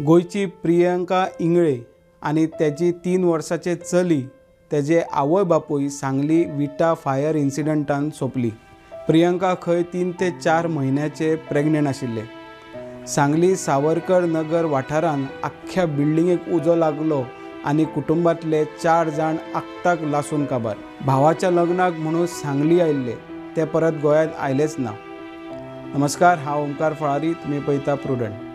गोंयची प्रियंका इंगळे आनी तेजी 3 वर्साचे चली तेजे आवय बापूय सांगली विटा फायर इन्सिडंटान सोंपली। प्रियंका खंय 3 ते 4 म्हयन्याचे प्रेग्नंट आशिल्ले। सांगली सावरकर नगर वाठारान आख्ख्या बिल्डिंगेक उजो लागलो आनी कुटुंबांतले 4 जाण आक्ताक लासून काबार। भावाच्या लग्नाक म्हणून सांगली आयिल्ले, ते परत गोंयांत आयलेच ना। नमस्कार, हांव ओंकार फळारी, तुमी पळयता प्रुडंट।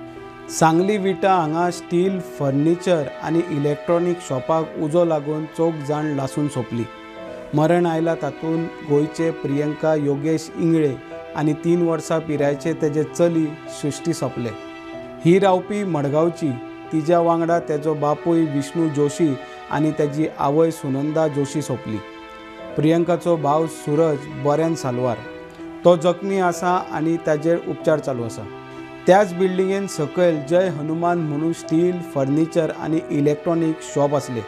सांगली विटा हांगा स्टील, फर्निचर आनी इलेक्ट्रॉनीक शॉपाक उजो लागून 4 जाण लासून सोंपली। मरण आयला तातूंत गोंयचे प्रियंका योगेश इंगळे आनी 3 वर्सां पिरायेचे तेजे चली सृष्टी सोंपले। ही रावपी मडगांवची, तिज्या वांगडा तेजो बापूय विष्णू जोशी आनी तेजी आवय सुनंदा जोशी सोंपली। प्रियंकाचो भाव सूरज बऱ्यान सालवार, तो जखमी आसा आनी ताजेर उपचार चालू आसा। त्याच बिल्डिंगेन सकयल जय हनुमान म्हणून स्टील, फर्निचर आनी इलेक्ट्रॉनीक शॉप आसले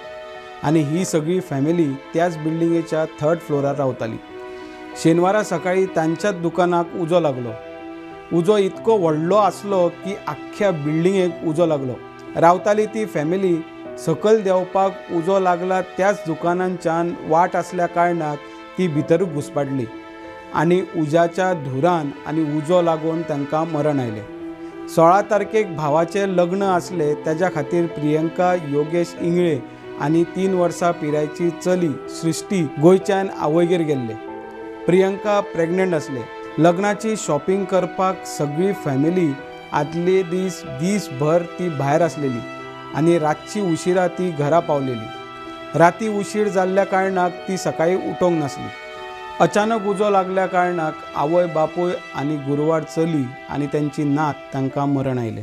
आनी ही सगळी फॅमिली त्याच बिल्डिंगेच्या 3rd फ्लोरार रावताली। शेनवारा सकाळी तांच्याच दुकानाक उजो लागलो। उजो इतको व्हडलो आसलो की आख्ख्या बिल्डिंगेक उजो लागलो। रावताली ती फॅमिली सकयल देंवपाक उजो लागला त्याच दुकानांच्यान वाट आसल्या कारणाक ती भितर घुसपाडली आनी उज्याच्या धुरान आनी उजो लागून तांकां मरण आयलें। 16 तारखेक भावाचें लग्न आसलें, तेज्या खातीर प्रियंका योगेश इंगळे आनी 3 वर्सां पिरायेची चली सृष्टी गोंयच्यान आवयगेर गेल्ले। प्रियंका प्रेग्नंट आसले। लग्नाची शॉपिंग करपाक सगळी फॅमिली आदले दीस दीसभर ती भायर आसलेली आनी रातची उशिरा ती घरा पावलेली। राती उशीर जाल्ल्या कारणाक ती सकाळी उठोंक नासली। अचानक उजो लागल्या कारणाक आवय बापूय आनी गुरवार चली आनी तेंची नात तांकां मरण आयलें।